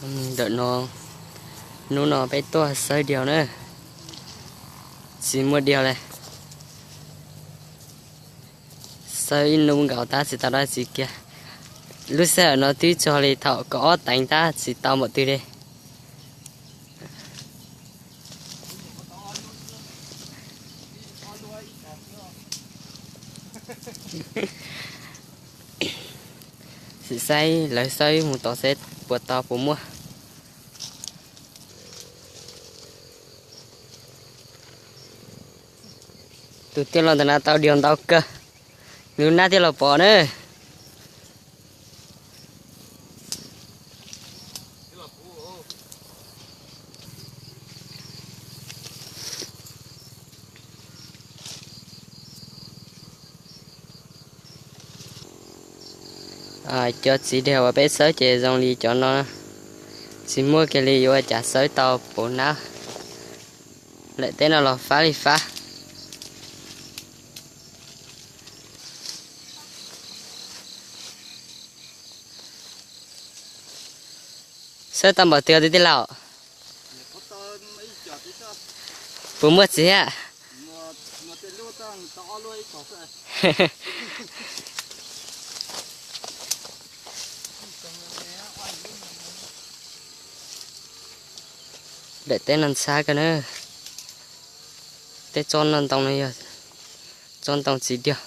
Ntawm no, hnub no peb tuaj xawb diaug na, tsis muaj diaug li. Xawb ib hnub nkaus tab tsis tau dab tsi kiag. Lub sij hawm no twb txog li thaum kaum ob teev tab tsis tau npaum twg li. Sim saib lawv xawb mus tod seb puas tau puas muaj. Tus tiaj los ntawm no tau diaug ntau kawg, nws nab thiaj los pom na. Cov txiv diaug uas peb xawb ces zoo li cov no, tsis muaj kiag li, yuav ua cas xawb tau puv nab. Lawm teb no los fab li fab. Xawb tau npaum twg tij laug? Puas muaj txiv thiab? Daim teb no ntxhab kawg na. Tej tsob no ntoo no yog tsob ntoo txiv diaug.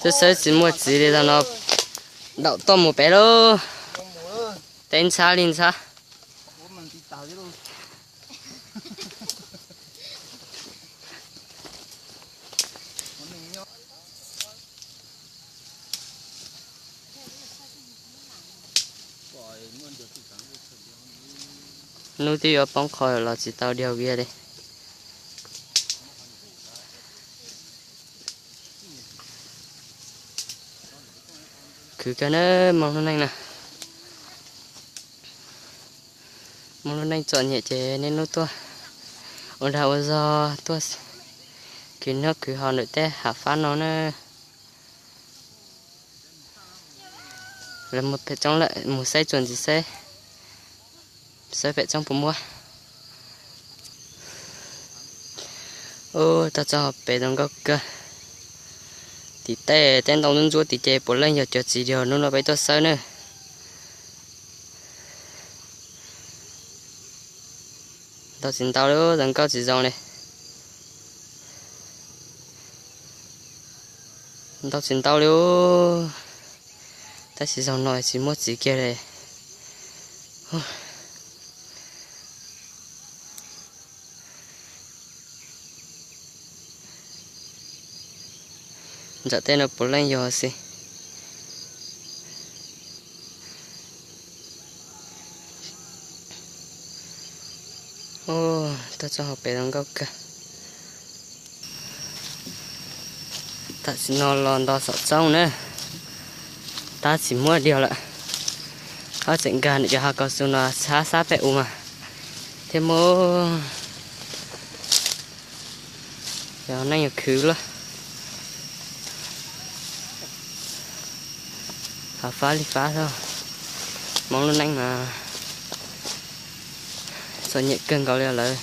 Twb xawb tsis muaj txiv li tau no, daum tuaj mus pem lauj. Teb ntxhab li ntxhab. Hnub twb yuav poob qho los tsis tau diaug kiag li. Khwv kawg na, Hmoob lub neej na. Hmoob lub neej txom nyem ces niaj hnub tuaj ua dag ua zog, tuaj khwv noj khwv haus ntawm tej hav fab no na. Lawv mus pem roob lawm, mus saib txuas ntxiv seb, saib pem roob puas muaj. Ub, tuaj txog pem zoo nkauj kawg. Tim tej teb ntoo ntsuab ntsuab tim ces puav leej yog cov txiv diaug hnub no peb tuaj xawb na. Ntau tsis ntau li, zoo nkauj tsis zoo li. Ntau tsis ntau li, tab sis zaum no tsis muaj txiv kiag li. Nram tej no puav leej yog xwb. Tuaj txog hauv pem zoo nkauj kawg. Tam sim no los nto saum roob na, tab tsis muaj diaug lawm. Ob tseem nkag ntawm cov hav kaus xus no txhab sab pem u mas thiaj muaj. Yog neej yuav khwv lawm. Hav fab li fab xwb, Hmoob lub neej mas txom nyem kawg nkaus li lawm.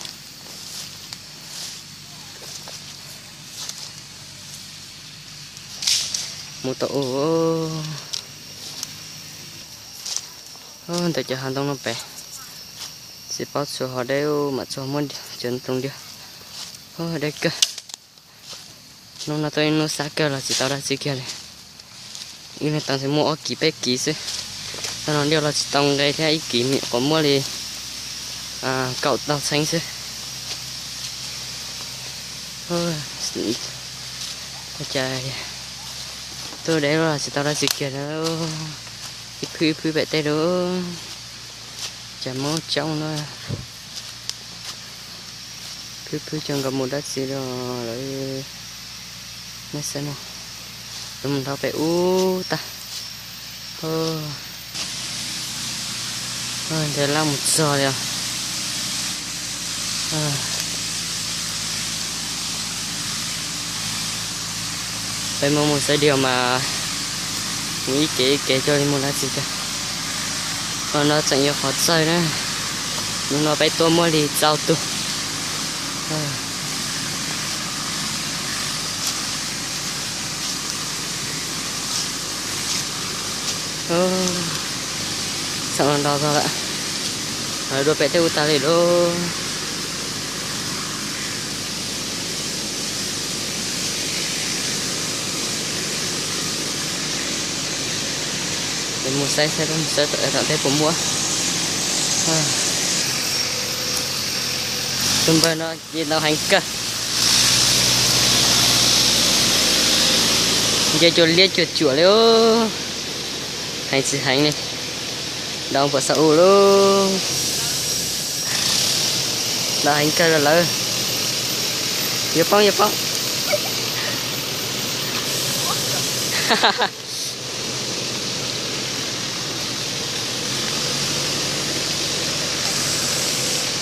Mus tau ub. Ntawm cov hav ntoo no pem, tsis paub txhua ho deb, mam txog muab cov ntoo diav. Deb kawg. Hnub no tuaj ib hnub xab kawg los tsis tau dab tsi kiag li. Ib leeg tau tsis muaj ob kiv peb kiv xwb. Tag no diav los tsis tau nqe thiab, ib kiv nyuam qhuav muab li kaum tau txheeb xwb. Ua cas tuaj deb los tsis tau dab tsi kiag li. Ib phwb ib phwb pem tej lawm. Cas mob coob na. Phwb phwb cov nkaus mus dab tsi li lawm. Nej saib no, lawv mus nrau pem ub tag. Nte laj mus txog li os. Peb mus mus xaiv diav mas mus ib kev ib kev coj li mus dab tsi kiag. Qhov no tseem yog qhov txawg na. Hnub no peb tuaj muaj li rau tus. Txheem los nrau txog lawm. Lawv dua pem tej ub tag li lauj. Mus saib saib, mus saib tom tej puas muaj. Tus npawg no ces ntau heev kawg. Nce cuag liab cuag cuam li. Heev tsis heev li. Ntau puas xa u lauj. Ntau heev kawg li lawm. Yuav poob yuav poob.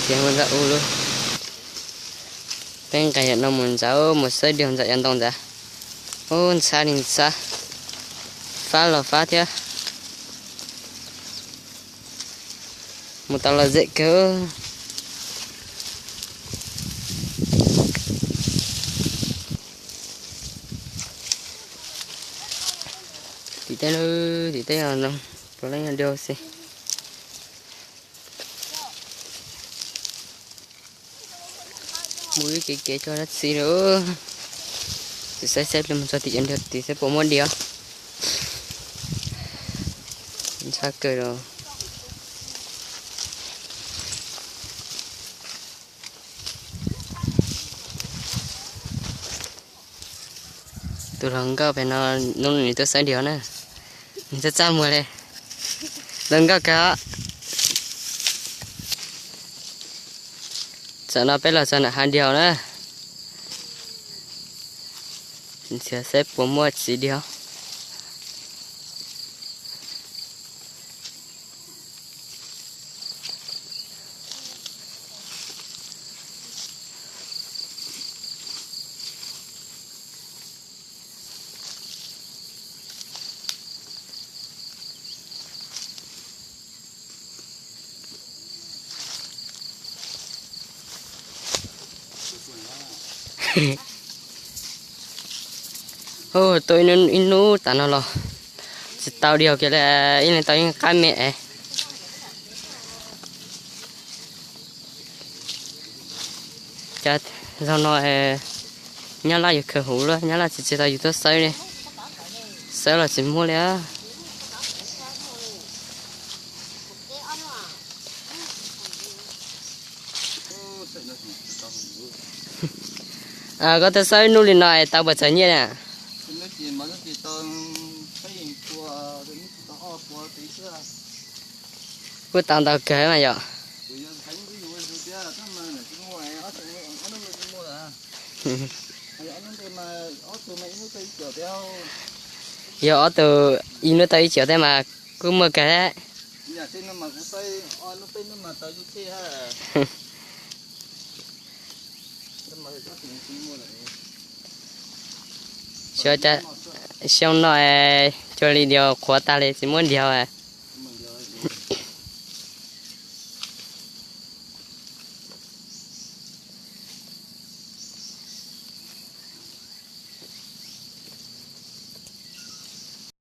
Ces mus ntawm u lauj. Peb nqes no mus ntawd, mus xawb diav ntawm cov ntoo ntawd. Ub, ntxhab li ntxhab, fab los fab thiab. Mus tau los zem kawg. Tim teb, tim teb no puav leej yog diav xwb. Mus ib kev kev coj dab tsi lawm. Tsis saib saib pliag mus txog tim cov diav tid saib puas muaj diav. Ntxhab kawg los. Tus hluas nkauj pem no, hnub no nws tuaj xawb diav na. Nws txaj txaj muag li. Hluas nkauj kawg. Tam no peb los txog nram hav diav na. Ntxias saib puas muaj txiv diav. Tuaj ib hnub tas no los tsis tau diav kiag li, ib leeg tau ib qab me es. Cas zaum no Nyab Laj yuav khaws huv lawm, Nyab Laj tsis tsis tau yus tuaj xawb li. Xawb los tsis muaj li. Koj tuaj xawb hnub li no es tau puas txog nyiaj na? Kuj tau ntau kawg mas yom. Yog ob tug ib hnub tau ib ciam thiab mas kuj muaj kawg thiab. Xyov cas xyoo no cuag li diav qhuav tag li tsis muaj diav.